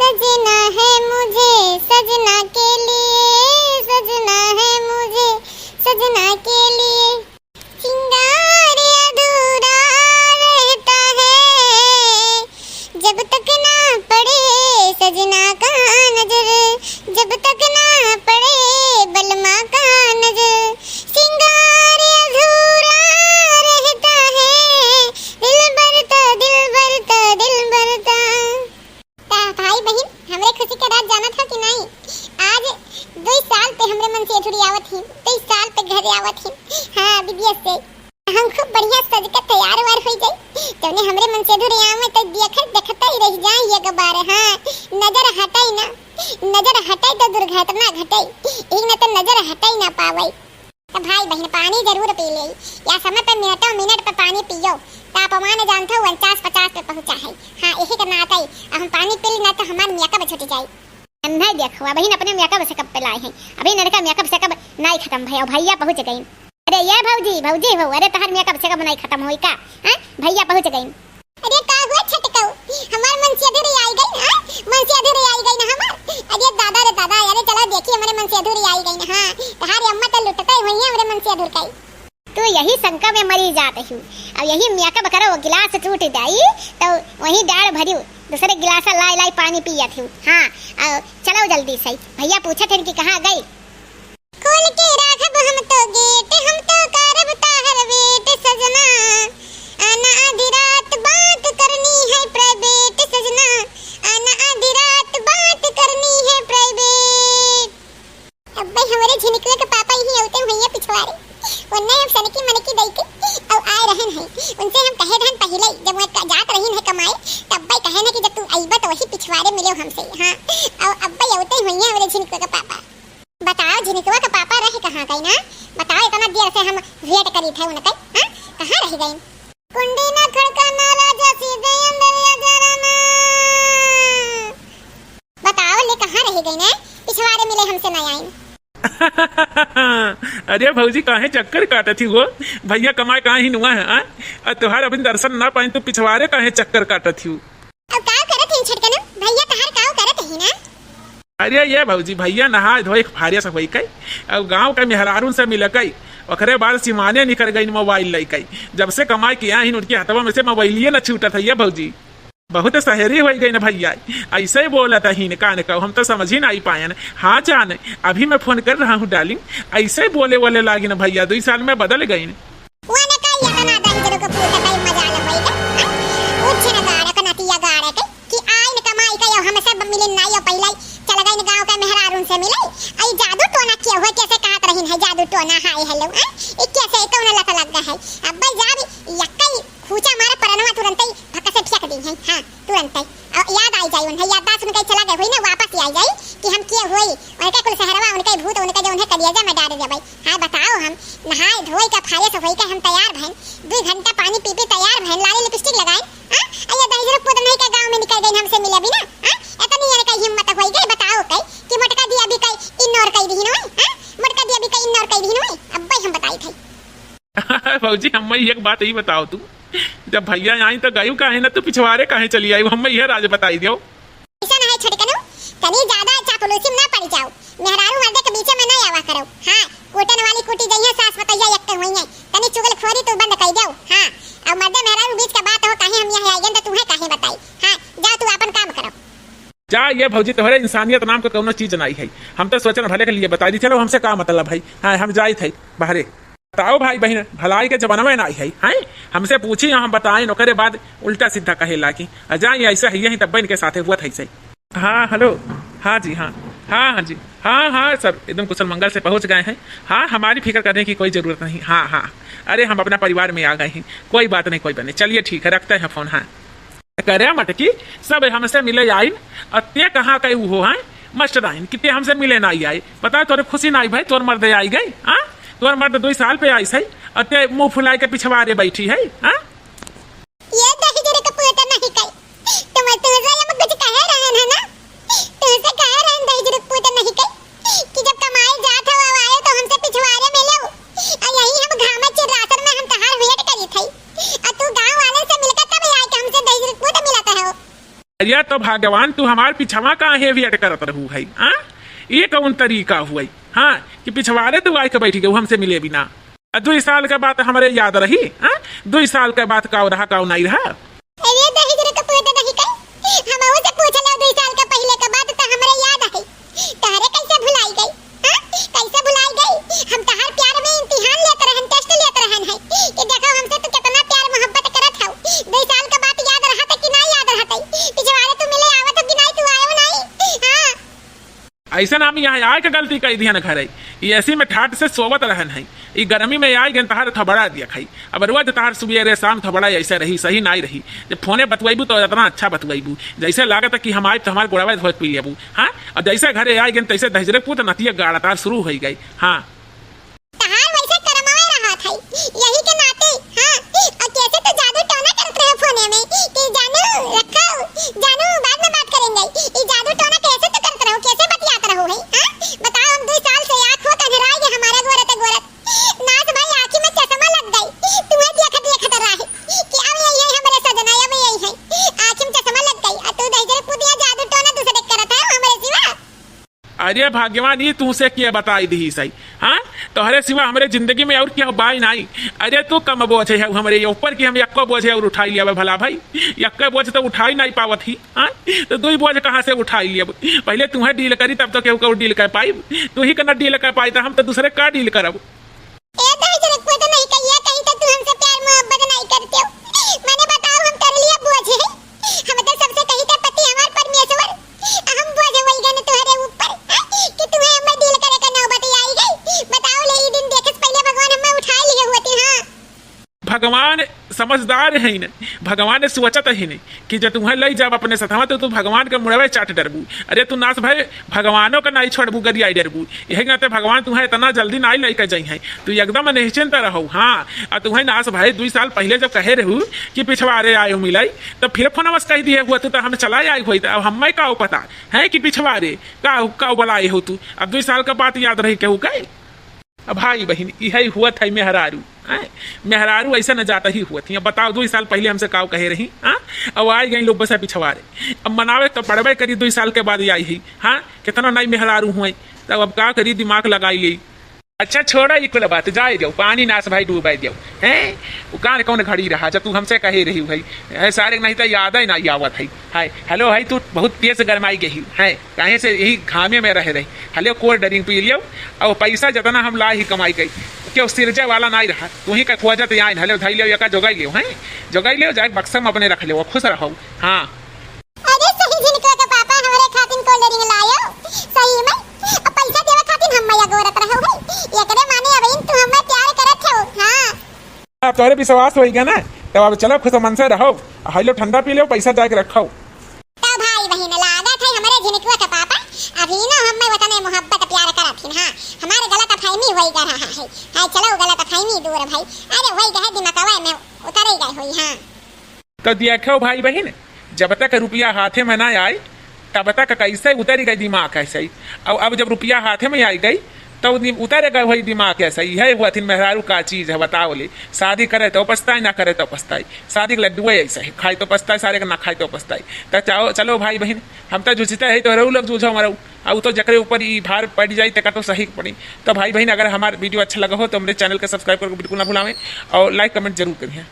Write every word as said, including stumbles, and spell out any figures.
सजना है मुझे सजना के लिए, सजना है मुझे सजना के लिए। श्रृंगार अधूरा रहता है जब तक ना पड़े सजना का नजर, जब तक ना पड़े बलमा का नजर। श्रृंगार अधूरा रहता है दिलबर का, दिलबर का, दिलबर का। ता भाई बहिन, हमरे खुशी के राज जानत हो कि नाहीं? आज दुई साल पे हमरे मनसेधुरी आवत ही, दुई साल पे घरे आवत ही। हाँ, विदेश से। हम खूब बढ़िया सज के तैयार वार होइ जाई। जौने हमरे मनसेधुरी आवे तो देखत, देखत ही रह जाई एक बार। हाँ, नजर हटाई ना, नजर हटाई तो दुर्घटना घटाई, एक ना तो नजर हटाई ना पावई। त भाई बहिन, पानी जरूर पी लेई, या समय पे मिनटों मिनट पे पानी पियो। तापमान जानत हो उनचास पचास पे पहुँचा है। हाँ, यही के नाते अब हम पानी पी ली, ना तो हमार मेकअप छूट जाई। हम नहीं देखो, अबहिन अपने मेकअप सेकअप पे लाए हैं, अबहिन इनका मेकअप सेकअप नहीं खत्म भई, और भैया पहुँच गइन। अरे ये भौजी, भौजी हो, अरे तोहार मेकअप सेकअप नहीं खत्म होई का? हैं, भैया पहुँच गइन। अरे का हुआ छटकऊ, हमार मनसेधुरी आई गई ना, हाँ? मनसेधुरी आई गई ना हमार। अरे दादा रे दादा, अरे चला देखी हमरे मनसेधुरी आई गई ना, हाँ? तोहार अम्मा तो लुटते हुई है हमरे मनसेधुर का। तू यही शंका में मरी जात हूँ। अब यही मेकअप करो, गिलास टूट जाई, तो वही डाढ़ भरियो, दूसरे गिलास लाई लाई पानी पियत हूँ। हाँ, अब चलो जल्दी से, भैया पूछत हैं कि कहाँ गई। खोल के राखब हम तो गेट, हम तो करब ताहर वेट सजना। आना आधी रात बात करनी है प्राइवेट सजना, आना आधी रात बात करनी है प्राइवेट। अब्बे हमरे झिनकुआ के पापा यहीं अउते हुइया पिछवारे। उन्ने हम सनकी मनकी दई के अउ आए रहन है। उनसे हम कहे रहन पहिले, जब वो क-, जात रहीन है कमाए, तब्बे कहे न कि जब तू अइबा तो वही पिछवारे मिलो हमसे। हाँ, अउ अब्बे अउते हुइया हमरे झिनकुआ के पापा। बताओ, झिनकुआ के पापा रहे कहाँ गइन ना? बताओ, इतना देर से हम wait करी थे उनके, हाँ? कहाँ रह गइन? कुंडी ना खड़का ना राजा, सीधे अंदर आ जा राना। बताओ ले, कहाँ रह गइन ना? पिछवारे मिले हमसे ना आइन। अरे भौजी, काहे चक्कर काटत ही हो? भैया कमाए काहे नुआ है, हाँ? अ तोहार अभी दर्शन ना पाइन तो पिछवारे काहे चक्कर काटत ही हो? अब काव करत हिन छटकनू? भैया तहार काव करत ही ना? अरे ये भौजी, भैया नहाए धोए के फारिया से होई कई, अब गाँव के मेहरारून से मिल कई, ओकरे बाद सिमाने निकर गइन मोबाइल लई कई। जब से कमाई के आहिन, उनके हथवा में से मोबाइलिए न छूटत है ये भौजी। बहुत सहरी होई गइन भैया, ऐसे ही बोलत हिन कान का, हम तो समझ ही नहीं पायन। हाँ जान, अभी मैं फोन कर रहा हूँ डार्लिंग, ऐसे ही बोले वाले लागिन भैया, दुई साल में बदल गइन। वने का यतना दहिजरू के पूत कई मजाल होई के, हैं? उछिन गाड़े के नतिया गाड़े के, कि आइन कमाई के हमसे ब-, मिलिन नाई, पहिला ही चल गइन गाँव के मेहरारून से मिले। आई जादू टोना किया हुआ, कैसे कहत रहीन है जादू टोना, हाय हेलो, हैं? ई कैसे कौन लत लग गए है? अब भाई जाब यक्कई खूचा मारे परनवा तुरंतई भक्का से फेंक दी है। हाँ। तुरंतै। अउ याद आई जाई उन्हें, याददाश्त उनके चला गए होई ना, वापस ही आई जाई कि हम किए होई, उनके कुल सहरवा, उनके भूत, उनके जो उन्हें कलियजा में डाल देबै। हाँ, बताओ, हम नहाए धोए के, fresh होई के हम तैयार भएन, दुई घंटा पानी पी पी तैयार भएन, लाली lipstick लगाएन, हाँ? अइया दहिजरू पूत नहीं के गाँव में निकर गइन हमसे मिले बिना, हाँ? इतनी अनकई हिम्मत होई गई, बताओ कई कि मोटका दिया भी कई ignore कई दिहिन होई, हाँ? मोटका दिया भी कई ignore कई दिहिन होई, अब्बे हम बताई थई। भौजी, हम्मे एक बात ही बताओ तू, जब भैया आई तो गयू काहे ना, तू पिछवारे काहे चली आई, हम्मे यह राज बताई दियो। ऐसा ना है छोटकनू, तनी ज्यादा चापलूसी में ना पड़ जाओ, मेहरारू मर्दे के बीचे में ना आवा करो। हाँ, कूटन वाली कूटी गई है, सास पतैया एक हुई है, तनी चुगलखोरी तू बंद कर दो। हाँ, अब मर्दे मेहरारू बीच का बात हो, काहे हम यहाँ आई गए तो तुम्हें काहे बताई। हाँ, जाओ तू अपन काम करो। जा ये भौजी, तोहरे इंसानियत नाम के कौनो चीज नहीं है। हम तो सोचन भले के लिए बताई दी, चलो हमसे का मतलब है। हाँ, हम जाई थे बाहरे। बताओ भाई बहिन, भलाई के जमाना में ना आई है, हैं? हमसे पूछी, हम बताएं, ओकरे बाद उल्टा सीधा कहे लागी। आ जाए, ऐसा है, यही तब इनके साथे हुआ था ऐसे। हाँ, हेलो। हाँ जी, हाँ। हाँ, हाँ जी। हाँ, हाँ सर, एकदम कुशल मंगल से पहुँच गए हैं। हाँ, हमारी फिक्र करने की कोई ज़रूरत नहीं। हाँ, हाँ। अरे, हम अपना परिवार में आ गए हैं। कोई बात नहीं, कोई बात नहीं। चलिए, ठीक है, रखते हैं फ़ोन। हाँ। करे मटकी, सब हमसे मिले आइन, अ ते कहाँ के उहो हैं? मास्टर आइन, कि ते हमसे मिले ना आई आए। बता, तोरे खुशी ना आई भाई, तोर मर्दे आई गए, हाँ? तोर मर्द दुई साल पे आई सही, अ ते मुँह फुलाए के पिछवारे बैठी है, हाँ? ये दहिजरू के पूत नहीं कई, तुम, तुमसे हम कुछ कहे रहन है ना? तुमसे कहे रहन दहिजरू के पूत नहीं कई, कि जब कमाए जात हो, अब आए तो हमसे पिछवारे मिलो। आ यही हम घामा चिर्रासन में हम तहार wait करी थई। आ तू गाँव वाले से मिलकर तब आए कि हमसे दहिजरू के पूत मिलत हो। अरे तो भगवान, तू हमार पिछवा काहे wait करत रहू है, हाँ? ये कौन तरीका हुई, हाँ, कि पिछवारे तू आइके बैठ गऊ हमसे मिले बिना? आ दुई साल के बात हमरे याद रही, हाँ? दुई साल के बात काऊ रहा, काऊ नाई रहा? अरे दही जरे कपूर दे दही कई, हमहू से पूछ लो दुई साल के पहिले के बात त हमरे याद है। तहरे कैसे भुलाई गई? हाँ? कैसे भुलाई गई? हम तहार प्यार में इम्तिहान लेत रहन, test लेत रहन है कि देखो हमसे तू कितना प्यार मोहब्बत करत हऊ। दुई साल के बात याद रहत कि ना याद रहत? पिछवारे तू मिले आवत हो कि नाई, तू आयो नाई? हाँ। ऐसन हम यहाँ आए के गलती कई दिहन घरे। ई AC में ठाट से सोवत रहन है। ई गर्मी में आए गन तहार थबड़ा दिया खाई। अब रोज तहार सुबेरे शाम थबड़ा ऐसे रही, सही नाई रही। जब फोने बतुआइबू तो इतना अच्छा बतुआइबू, जैसे लागत कि हम आइब तो हमार गोड़वा धोए पी लेबू, हाँ? और जैसे घरे आए गन तैसे दहिजरे पूत नतिया गाड़ा तार शुरू हो गई, हाँ। तहार वैसे करमाए रहत है, यही के नाते, हाँ। और कैसे तो जादू टोना करत रहे फोने में कि जानू रखो, जानू बाद में बात करेंगे। ई जादू टोना कैसे तो करत रहो, कैसे बतियात रहो है, हाँ? बताओ, हम दुई साल से आँख होत अंधराई गए हमारा गोरत गोरत। नास भाई, आँखी में चश्मा लग गई। तुम्हें देखत देखत रहे कि अब यही है हमारे सजना, अब यही है। आँखी में चश्मा लग गई। आ तू दहिजरे पूतिया जादू टोना दूसरे करत है हमरे सिवा। अरे भगवान, ई तू से के बताई दिही सही, हाँ? तोहरे सिवा हमरे जिंदगी में और केहू बाई नाई। अरे तू कम बोझ है हमरे ऊपर कि हम यक्को बोझ और उठाई लियावे भला भाई। यक्को बोझ तो उठाई नाई पावत ही, हाँ? तो दुई बोझ कहाँ से उठाई लियावे? पहिले तुम्हें deal करी तब तो केहू को deal कर पाई। तू ही कना deal कर पाई तो हम तो दूसरे का deal करब? ए दहिजरे पूत नहीं कहिया कहीं तो तू हमसे प्यार मोहब्बत नहीं करते हो। मैंने बताओ हम तेरे लिए बोझ है। हम तो सबसे कही थे पति हमार परमेश्वर। हम बोझ वही गन तुम्हारे ऊपर, हाँ? कि तुम्हें हमें deal करे का नौबत आई गई। बताओ ले ई दिन देखे से पहिले भगवान हमें उठा लिए होते, हाँ। भगवान समझदार है न, भगवान ने सोचत है न कि जब तुम्हें लई जाब अपने सथवा तो तू भगवान के मुड़वे चाट डरबू। अरे तू नास भाई, भगवानों का नाई छोड़बू, गरियाई डरबू। यही नाते भगवान तुम्हें इतना जल्दी नाई लई के जाई है, तू एकदम निश्चिंत रहो। हाँ, और तुम्हें नास भाई दुई साल पहिले जब कहे रहू कि पिछवारे आयो मिलाई, तो फिर फोनवा से कह दिए हुआ तू तो हम चला आए हुई, तो अब हमें का पता है कि पिछवारे का, का बुलाए हो तू? अब दुई साल का बात याद रही केहू के? अब भाई बहिन, इहै हुवत है मेहरारू, हैं? मेहरारू ऐसा न जाता ही हुवत ही। अब बताओ, दुई साल पहिले हमसे काव कहे रही, हाँ? अब आइ गई लोग बस पिछवारे। अब मनावे तो पड़बे करी, दुई साल के बाद आई ही, हाँ? कितना नई मेहरारू हुए, तब अब का करी, दिमाग लगाई ले। अच्छा, छोड़ा ई कुल बात, जाए दियो, पानी नास भाई डूबाई दियो, हैं? वो कान कौन घड़ी रहा, जब तू हमसे कहे रही भाई, हैं, सारे नहीं तो याद ही नहीं आवत है। हाय, हेलो, हाय, तू बहुत तेज गरमाई गई है, काहे से यही घामे में रह रही। हेलो, cold drink पी लियो, और पैसा जितना हम ला ही कमाई गई, क्यों सिरजा वाला नहीं रहा, तू ही का खोजत आइन। हेलो, धाई लियो, एका जोगाई लियो, हैं? जोगाई लियो, जाए बक्सा में अपने रख लियो, खुश रहो। हाँ। अरे सही झिनकवा के पापा, हमरे खातिन cold drink लायो, सही में, अब पैसा देवे खातिन हम मैया गोरत रहो है, एकरे माने अब इन तू हमें प्यार करत हो, हाँ। अब तोहरे विश्वास होई गया ना, तब अब चलो खुश मन से रहो, हाई लो ठंडा पी लो, पैसा जाके रखो। तो भाई बहिन, लागत है हमरे झिनकुआ के पापा अभी ना हमें वतने मोहब्बत प्यार करत हिन, हाँ, हमारे गलत फहमी होई गा रहा है, हाँ, चलो गलत फहमी दूर भाई, अरे होई गए दिमागवा में उतरे गए होई, हाँ। तो देखो भाई बहिन, जब तक रुपया हाथे में ना आए, तब तक कैसे उतरी गई दिमाग ऐसे ही। अब, अब जब रुपया हाथे में आई गई, तो उतरे गए वही दिमाग ऐसे ही है। हुआ थिन मेहरारू का चीज है, बताओ ले, शादी करे तो पछताए, ना करे तो पछताए। शादी के लड्डू है ऐसे ही, खाए तो पछताए, सारे के ना खाए तो पछताए। तो चाहो, चलो भाई बहिन, हम तो जुझते है, तो रहू लोग जूझो मरऊ। अब तो जकरे ऊपर ई भार पड़ जाई, तका तो सही पड़ी। तो भाई बहिन, अगर हमार video अच्छा लगा हो, तो हमरे channel के subscribe करके बिल्कुल ना भुलावें और like comment जरूर करिए।